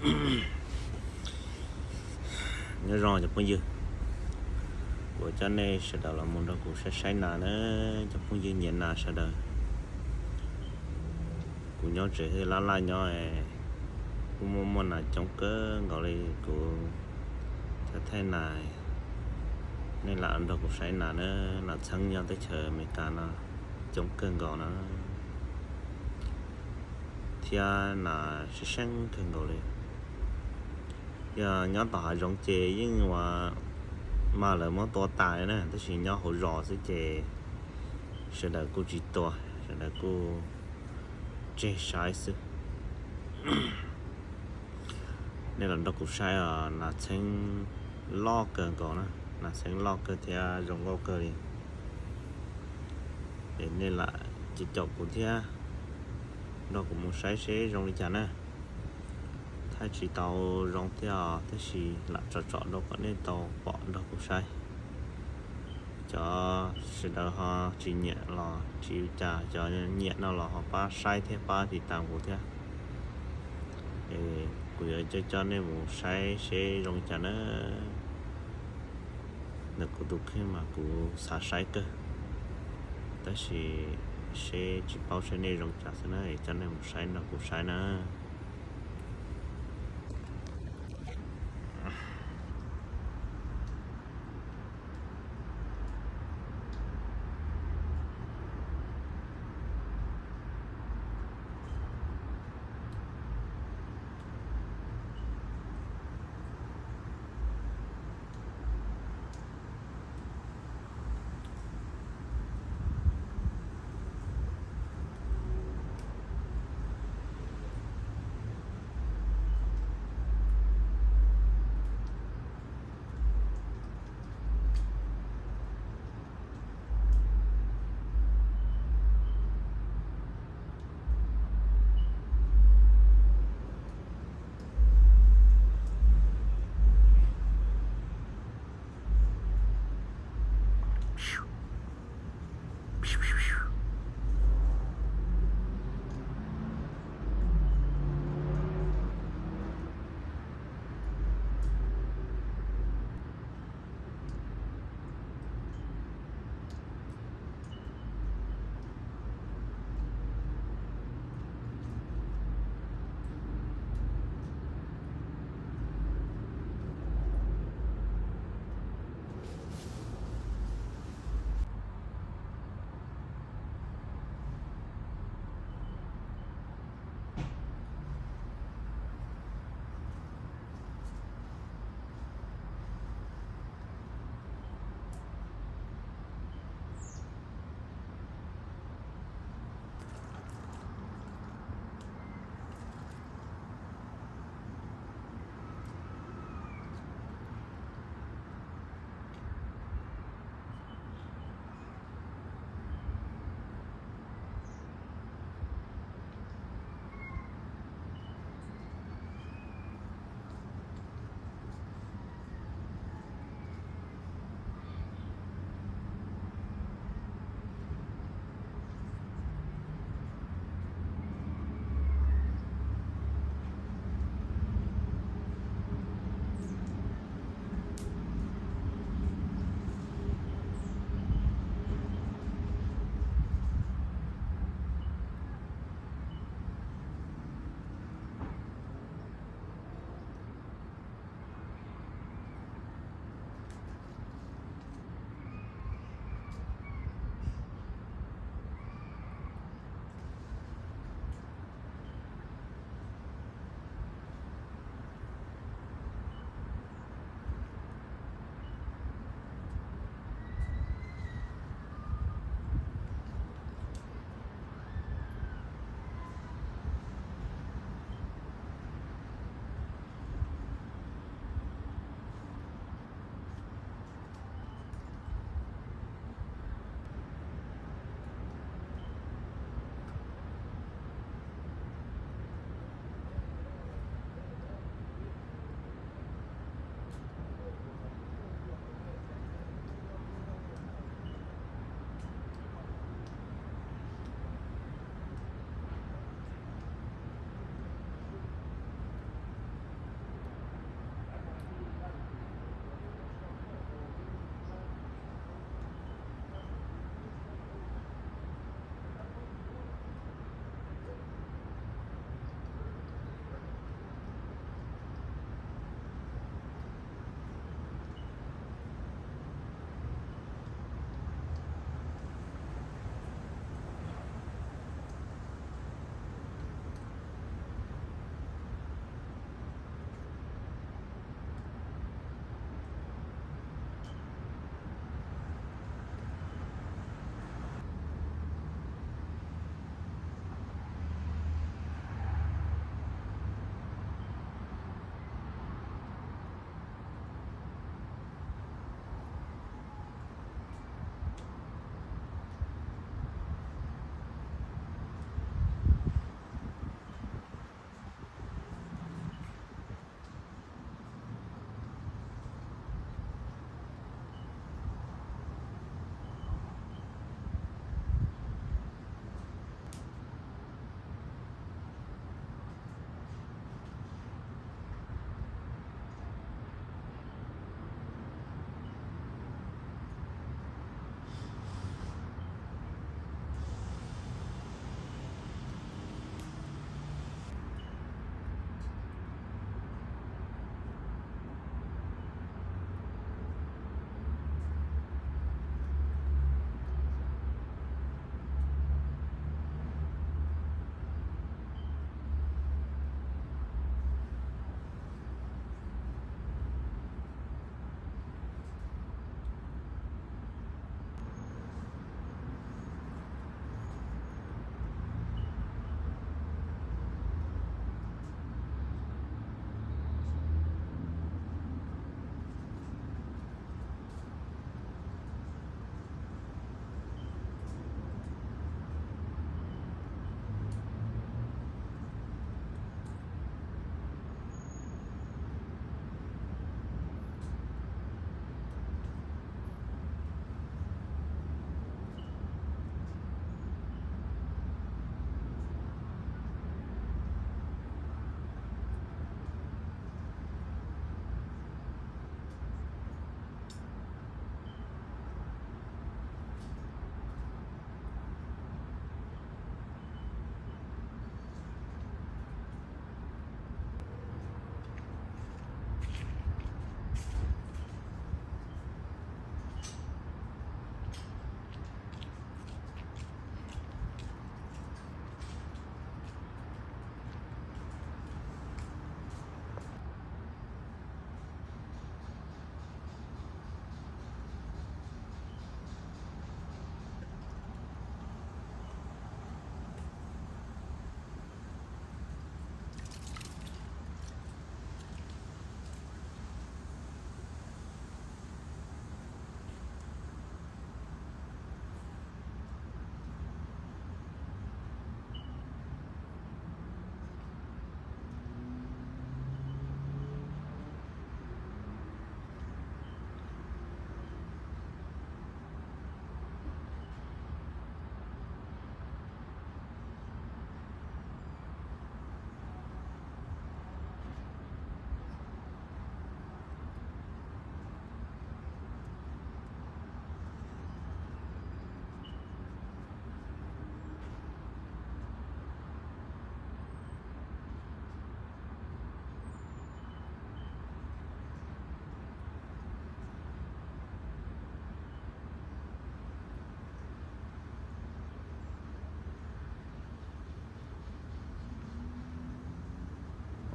Nyob zoo cov phooj ywg, kuv coj nej sawv daws los mus nrog kuv saib saib nas na, cov phooj ywg nyiam nas sawv daws. Kuv nyob tsev hwj laj laj nyob, kuj muaj muaj nas coob kawg nkaus li. Kuv thaij thaij nas, nej lam nrog kuv saib nas na. Nas txheeb nyob teb chaws Amelikas no coob kawg nkaus na, thiab nas seeb seeb kawg nkaus li. Yog nyob tom hav zoov ces yeej ua mas lawv muab tua tas na, tab sis nyob hauv zos xwb ces sawv daws kuj tsis tua, sawv daws kuj tseg saib xwb. Nej los nrog kuv saib os, nas txheeb loj kawg nkaus na, nas txheeb loj kawg thiab zoo nkauj kawg li. Es nej lam caum caum kuv thiab, nrog kuv mus saib seb zoo li cas na. Thaij tsis tau zoo thiab os, tab sis lam tsom tsom rau kom nej tau pom nrog kuv saib. Cov sawv daws ho tsis nyiam los tsis ua cas, cov nyiam no los ho pab saib thiab pab tiv tas kuv thiab. Es kuv yuav coj coj nej mus saib seb zoo li cas na. Ntawm kuv tus kheej mas kuv xav saib kawg, tab sis seb tsis paub saib nej zoo cas xwb na, es coj nej mus saib nrog kuv saib na.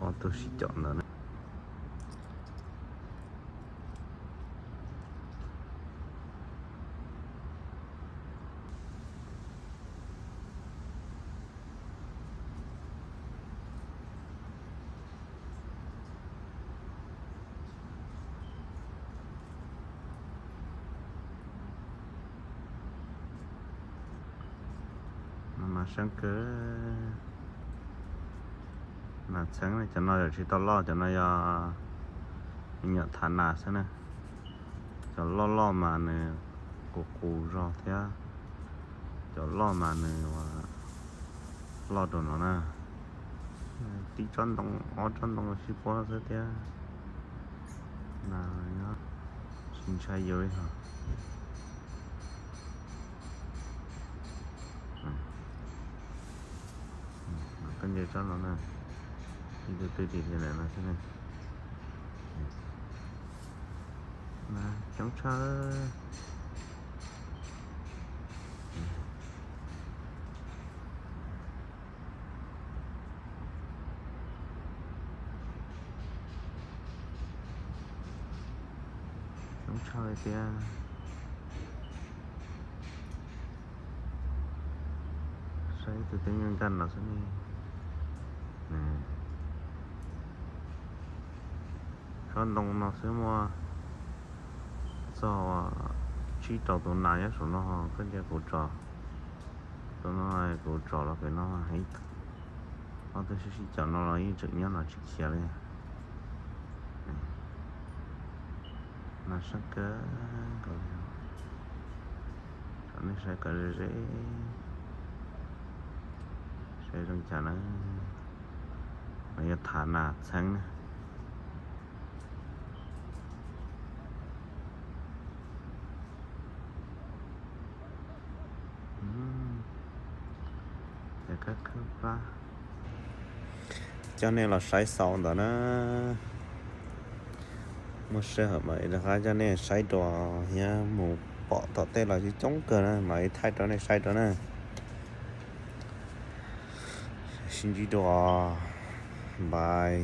Ob tug sib caum ntawd na. No mas seeb kawg. Nas txheeb ne, cov no yog tsis tau loj, cov no yog me nyuam thav nas xwb na. Cov loj loj mas nws qus qus zog thiab. Cov loj mas nws loj rau no na. Tib tsob ntoo, ob tsob ntoo sib puab xwb thiab. Nas nyob tsis ntshai yus li hos. Koj nce tsob no na, ib tug twg tim li no xwb ne. Coob tshaj. Coob tshaj li tiag. Saib tus twb nyuag nkaj no xwb ne. Tsob ntoo no xwb muaj txog tsib rau tus nas nyob saum no, koj ntsia kuv tso. Tus no kuv tso los pem no heev. Ob tug sib sib caum no los yeej tseem nyob no tsis khiav li. Nas seeb kawg nkaus li. Kom nej saib kom ze ze, saib zoo cas na. No yog thav nas txheeb na. Ces kab khawb plab, coj nej los saib xaus ntawd na. Muaj sij hawm mam li rov qab coj nej saib dua thiab, mus pom tom tej los coob coob kawg na, mam li thaij rau nej saib dua na. Sib ntsib dua, bye.